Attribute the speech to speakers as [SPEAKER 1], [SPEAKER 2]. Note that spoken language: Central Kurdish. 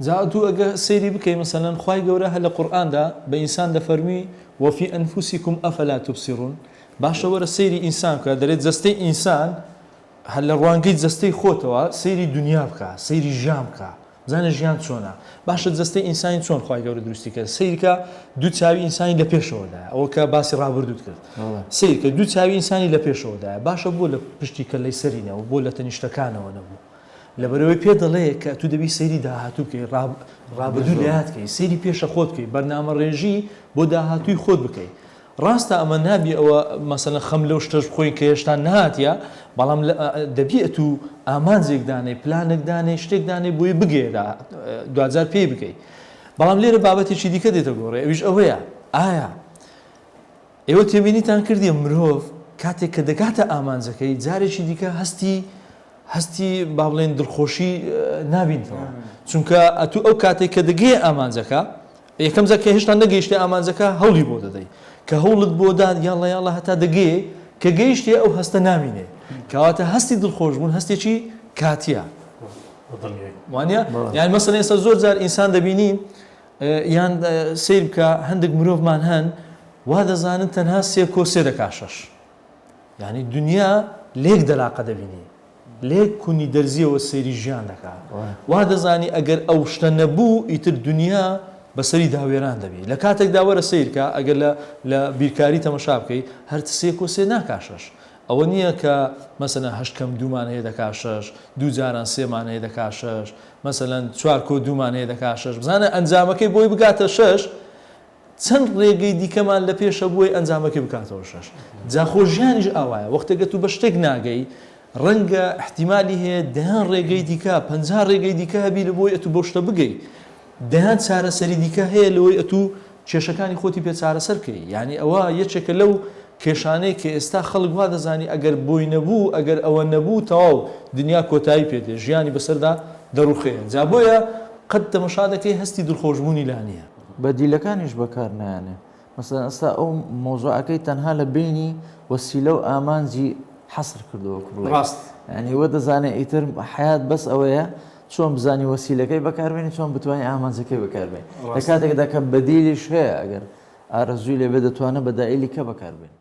[SPEAKER 1] جا ئەتوو ئەگە سەیری بکەی مەسەلەن خوای گەورە هەر لە قورئاندا بە ئینسان دەفەرموی وفی انفسکم افلا تبصرون باشە وەرە سەیری ئینسان بکە دەرێ جەستەی ئینسان هەر لە ڕوانگەی جەستەی خۆتەوە سەیری دونیا بکە سەیری ژیان بکە بزانە ژیان چۆنە باشە جەستەی ئینسانی چۆن خوای گەورە دروستی کرد سەیرکە دوو چاوی ئینسانی لە پێشەوەدایە ئەوە کە باسی ڕابردووت کرد سەیرکە دوو چاوی ئینسانی لە پێشەوەدایە باشە بۆ لە پشتی کەللەی سەری نەبوو بۆ لە تەنیشتەکانەوە نەبوو لەبەرئەوەی پێت دەڵێ کە ئەتوو دەبی سەیری داهاتوو بکەی ڕابردوو لە یاد کەی سەیری پێشە خۆت بکەی بەرنامەڕێژی بۆ داهاتووی خۆت بکەی ڕاستە ئەمە نابی ئەوە مەسەلەن خەم لەو شتەش بخۆین کە هێشتا نەهاتیە بەڵام دەبی ئەتوو ئامانجێک دانێ پلانێک دانێ شتێک دانێ بۆی بگەیە دواجار پێی بگەی بەڵام لێرە بابەتێکی دیکە دێتە گۆڕێ ئەویش ئەوەیە ئایا ئێوە تێبینیتان کردیە مرۆڤ کاتێک کە دەگاتە ئامانجەکەی جارێکی دیکە هەستی هەستی با بڵێن دڵخۆشی نابینتەوە چونکە ئەتوو ئەو کاتێک کە دەگەیە ئامانجەکە یەکەم جار کە هێشتا نەگەیشتە ئامانجەکە هەوڵی بۆ دەدەی کە هەوڵت بۆ داد یاڵە یاڵە هەتا دەگەیە کە گەیشتێ ئەو هەستە نامینێ کەواتە هەستی دڵخۆشبوون هەستێکی کاتیە وانە یان مەسەلەن ئێستا زۆر جار ئینسان دەبینی یان سەیر بکە هەندێک مرۆڤمان هەن وا دەزانن تەنها سێ کۆ سێ دەکا شەش یعنی دنیا لێک دەلاقە دەبینی لێک کونی دەرزیەوە سەیری ژیان دەکا وا دەزانی ئەگەر ئەو شتە نەبوو ئیتر دنیا بەسەری داوێران دەبی لە کاتێکدا وەرە سەیرکە ئەگەر لە لە بیرکاری تەمەشا بکەی هەر سێ کۆ سێ ناکا شەش ئەوە نییە کە مەسەلەن هەشت کەم دوومان هەیە دەکا شەش دوو جاران سێمان هەیە دەکا شەش مەسەلەن چوار کۆ دوومان هەیە دەکا شەش بزانە ئەنجامەکەی بۆی بگاتە شەش چەند ڕێگەی دیکەمان لە پێشە بۆی ئەنجامەکەی بکاتەوە شەش جا خۆ ژیانیش ئاوایە وەختێکە تو بە شتێک ناگەی ڕەنگە احتیمالی هەیە دەیان ڕێگەی دیکە 50 ڕێگەی دیکە هەبی لە بۆی ئەتو بەو شتە بگەی دەیان چارەسەری دیکە هەیە لەوەی ئەتوو کێشەکانی خۆتی پێ چارەسەر کەی یانی ئەوە یەکێکە لەو کێشانەی کە ئێستا خەڵک وا دەزانی ئەگەر بۆی نەبوو ئەگەر ئەوە نەبوو تەواو دنیا کۆتایی پێ دێ ژیانی بەسەردا دەڕوخێ جا بۆیە قەت تەمەشا دەکەی هەستی دڵخۆشبوونی لا نییە.
[SPEAKER 2] بەدیلەکانیش بەکار نایەنێ مەسەلەن ئێستا ئەو مەوزوعەکەی تەنها لە بەینی وەسیلە و ئامانجی حەسر کردووە وەکو بڵێی
[SPEAKER 1] ڕاست.
[SPEAKER 2] یانی وە دەزانێ ئیتر حەیات بەس ئەوەیە چۆن بزانی وەسیلەکەی بەکاربێنی چۆن بتوانی ئامانجەکەی بەکاربێنی لە
[SPEAKER 1] ڕاستە.
[SPEAKER 2] کاتێکدا کە بەدیلیش هەیە ئەگەر ئارەزووی لێبێ دەتوانێ بەدائیلی کە بەکاربێنی.